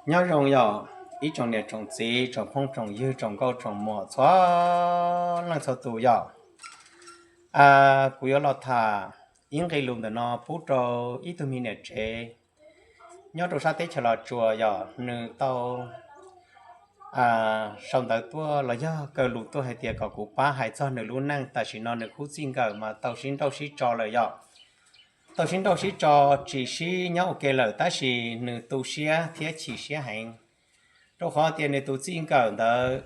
Nyob zoo yog ib tsoom niam tsoom txiv, tsoom phooj tsoom ywg, tsoom nkauj tsoom muam txhua leej txhua tus yog, kuv yuav los tham ib nqe lus ntawm no pub rau ib tug me niam tsev nyob rau sab teb chaws Los Tsuas yog nws tau sau ntawv tuaj los yog kaw lus tuaj hais tias kom kuv pab hais txog nws lub neej. Tam sim no nws khub txij nkawm mas tau sib nrauj sib tso lawm yog, tau sib nrauj sib tso, tsis sib nyob ua ke lawm, tab sis nws tu siab thiab chim siab heev, rau qhov tias nws tus txij nkawm ntawd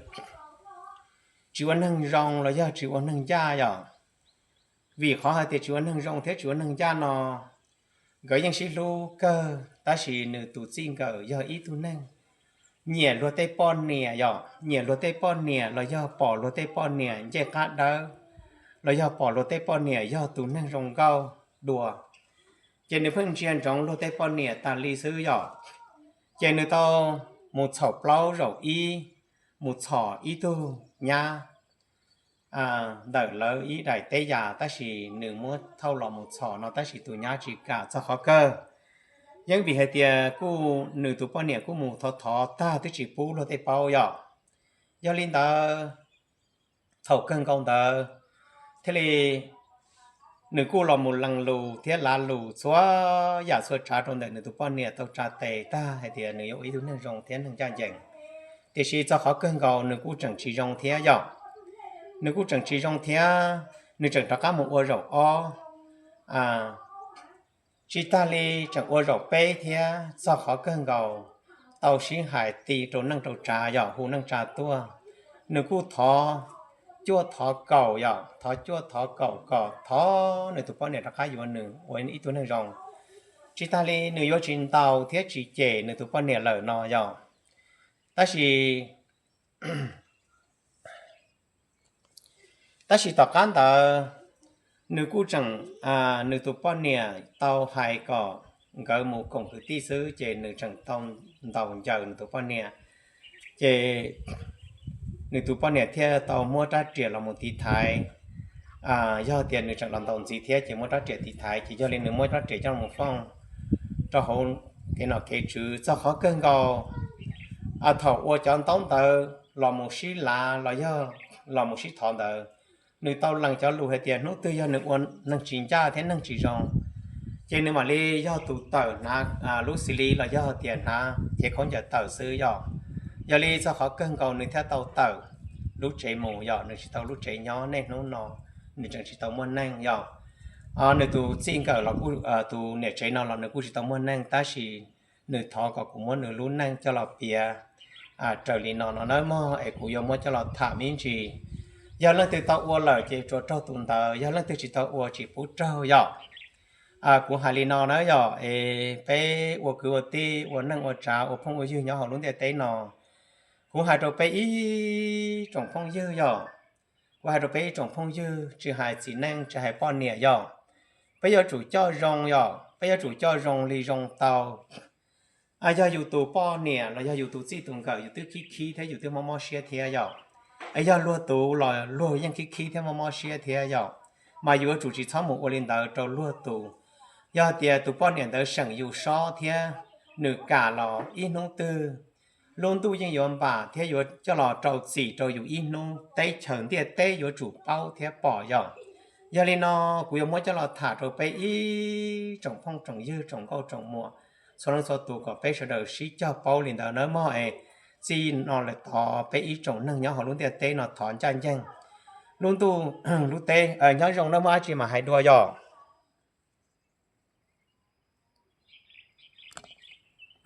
tsis ua neeg zoo los yog tsis ua neeg ncaj yog. Vim qhov hais tias tsis ua neeg zoo thiab tsis ua neeg ncaj no, nkawd yeej sib hlub kawg, tab sis nws tus txij nkawm yog ib tug neeg nyiam luag tej poj niam yog, nyiam luag tej poj niam los yog pom luag tej poj niam ncej qab dawb, los yog pom luag tej poj niam yog tus neeg zoo nkauj dua, ces nws pheej ntsia ntsoov luag tej poj niam tas li xwb yog. Ces nws tau mus txhaum plaub zaum ib, mus txhom ib tug nyab ntawm lawv ib daim teb yas, tab sis nws muab thauj los mus txhom no tab sis tus nyab tsis kam txog qhov kawg. Yeej vim hais tias kuj nws tus poj niam kuj mus thov thov tag twb tsis pub luag tej paub yog. Yog li ntawd, thaum kawg nkaus ntawd thiaj li nws kuj los mus lees lus thiab lav lus txhua yam txhua tsav rau ntawm nws tus poj niam tau tsa tes tag hais tias nws yuav ua ib tug neeg zoo thiab neeg ncaj ncees. Tiam sis txog qhov kawg nkaus nws kuj tseem tsis zoo thiab yog, nws kuj tseem tsis zoo thiab, nws tseem rov qab mus ua zaum ob, tsis tag li tseem ua zaum peb thiab. Txog qhov kawg nkaus tau sib hais ti rau neej rau tsav yog hu neej tsa tuaj, nws kuj thov cuaj thov kaum yog, thov cuaj thov kaum kom thov nws tus poj niam rov qab yuav nws ua ib tug neeg zoo. Tsis tag li nws yuav tsis ntaus thiab tsis cem nws tus poj niam lawm no yog. Tab sis tab sis tom qab ntawd nws kuj tseem, nws tus poj niam tau hais kom nkawd mus koom kwv tij xwb, ces nws tseem tau ntaus ncaws nws tus poj niam, ces nws tus poj niam thiaj tau muab rab riam los mus tiv thaiv. Yog tias nws tseem los ntaus ntxiv thiab ces muab rab riam tiv thaiv, ces yog li nws muab rab riam coj los fooj rau hauv kev nom kev tswv. Txog qhov kawg nkaus thaum ua cov ntaub ntawv los mus sib lav los yog los mus sib thov ntawd, nws tau lees cov lus hais tias hnub twg yog nws ua neeg tsis ncaj thiab neeg tsis zoo, ces nws mam li yog tus tawm hnav lub xis li los yog tias hnav cev khaub ncaws tawm xwb yog. Yog li txog qhov kawg nkaus nws thiaj tau tawm lub tsev mus yog, nws tsis tau lub tsev nyob niaj hnub no, nws tseem tsis tau muaj neej yog. Nws tus txij nkawm los kuj, tus niam tsev no los nws kuj tsis tau muaj neej, tab sis nws thov kom kuv muab nws lub neej coj los piav raws li no no nawb mog, es kuv yuav muab coj los tham me ntsis. Yog leej twg tau ua lawm ces tsuas raug tus ntawd, yog leej twg tsis tau ua tsis pub raug yog. Kuv hais li no na yog, es peb ua kwv ua tij ua neej ua tsav ua phooj ua ywg nyob hauv lub ntiaj teb no, kuv hais rau peb ib tsoom phooj ywg yog, kuv hais rau peb ib tsoom phooj ywg tsis hais txiv neej tsis hais poj niam yog, peb yuav tsum coj zoo yog, peb yuav tsum coj zoo li zoo tau. Yog yus tus poj niam los yog yus tus txij tus nkawm yus twb khib khib thiab yus twb mob mob siab thiab yog, es yog luag tus los luag yeej khib khib thiab mob mob siab thiab yog, mas yus yuav tsum tsis txhob mus ua li ntawd rau luag tus. Yog tias tus poj niam ntawd seem yus sob thiab nws kam los ib hnub twg lub ntuj yeej yuav npam thiab yuav coj los rau txim rau yus ib hnub, teb chaws ntiaj teb yuav tsum paub thiab pom yog. Yog li no kuv yuav muab coj los tham rau peb ib tsoom phooj tsoom ywg tsoom nkauj tsoom muam txhua leej txhua tus kom peb sawv daws sib cog paub li ntawd nawb mog. Es txij no lawm tod peb ib tsoom neeg nyob hauv lub ntiaj teb no thov ncaj ncees lub ntuj lub teb, nyob zoo nawb mog, dab tsi mam hais dua yog.